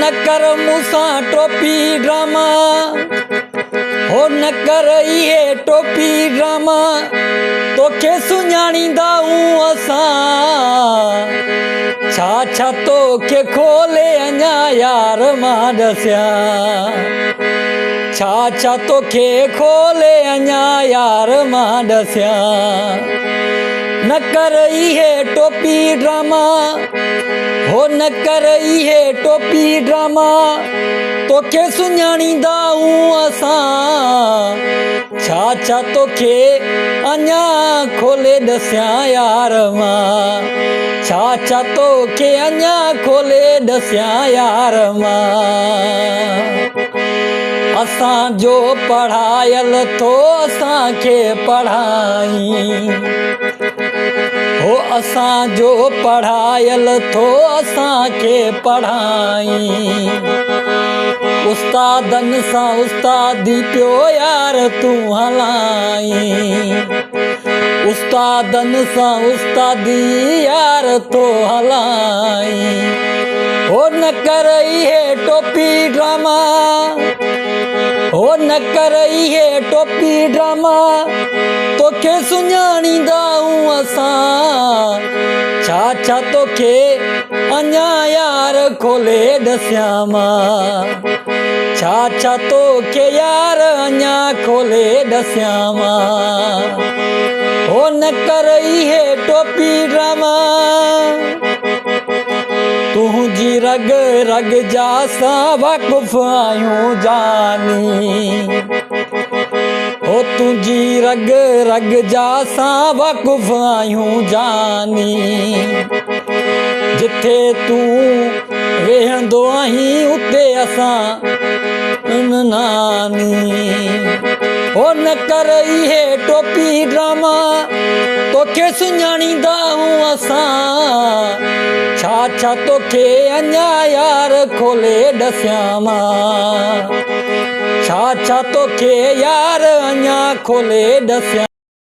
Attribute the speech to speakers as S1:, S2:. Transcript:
S1: نه ڪر مون سان ٽوپي ڊراما، هو نه ڪر اهي ٽوپي ڊراما، توکي سڃاڻيندائون اسان. ڇا ڇا توکي کولي اڃا يار مان ڏسيان، ڇا ڇا توکي کولي اڃا يار مان ڏسيان. نه ڪر اهي ٽوپي ڊراما، هو نه ڪر اهي ٽوپي ڊراما، توکي سڃاڻيندائون اسان. ڇا ڇا توکي اڃا کولي ڏسيان يار مان، ڇا ڇا توکي اڃا کولي ڏسيان يار مان. اسان جو پڙهايل ٿو اسان کي پڙهائين، هو اسان جو پڙهايل ٿو اسان کي پڙهائين. استادن سان استادي پيو يار تون هلائين، استادن سان استادي يار ٿو هلائين. هو نه ڪر اهي ٽوپي ڊراما، هو نه ڪر اهي ٽوپي ڊراما، توکي سڃاڻيندائون اسان. ڇا ڇا توکي اڃا يار کولي ڏسيان مان، ڇا ڇا توکي يار اڃا کولي ڏسيان مان. هو نه ڪر اهي ٽوپي ڊراما. تنهنجي رڳ رڳ جا اسان واقف آهيون جاني، هو تنهنجي رڳ رڳ جا اسان واقف آهيون جاني. جٿي تون ويهندو آهين اتي اسان ناني. هو نه ڪر اهي ٽوپي ڊراما، توکي سڃاڻيندائون اسان. ڇا ڇا توکي اڃا يار کولي ڏسيان مان، ڇا ڇا توکي يار اڃا کولي ڏسيان.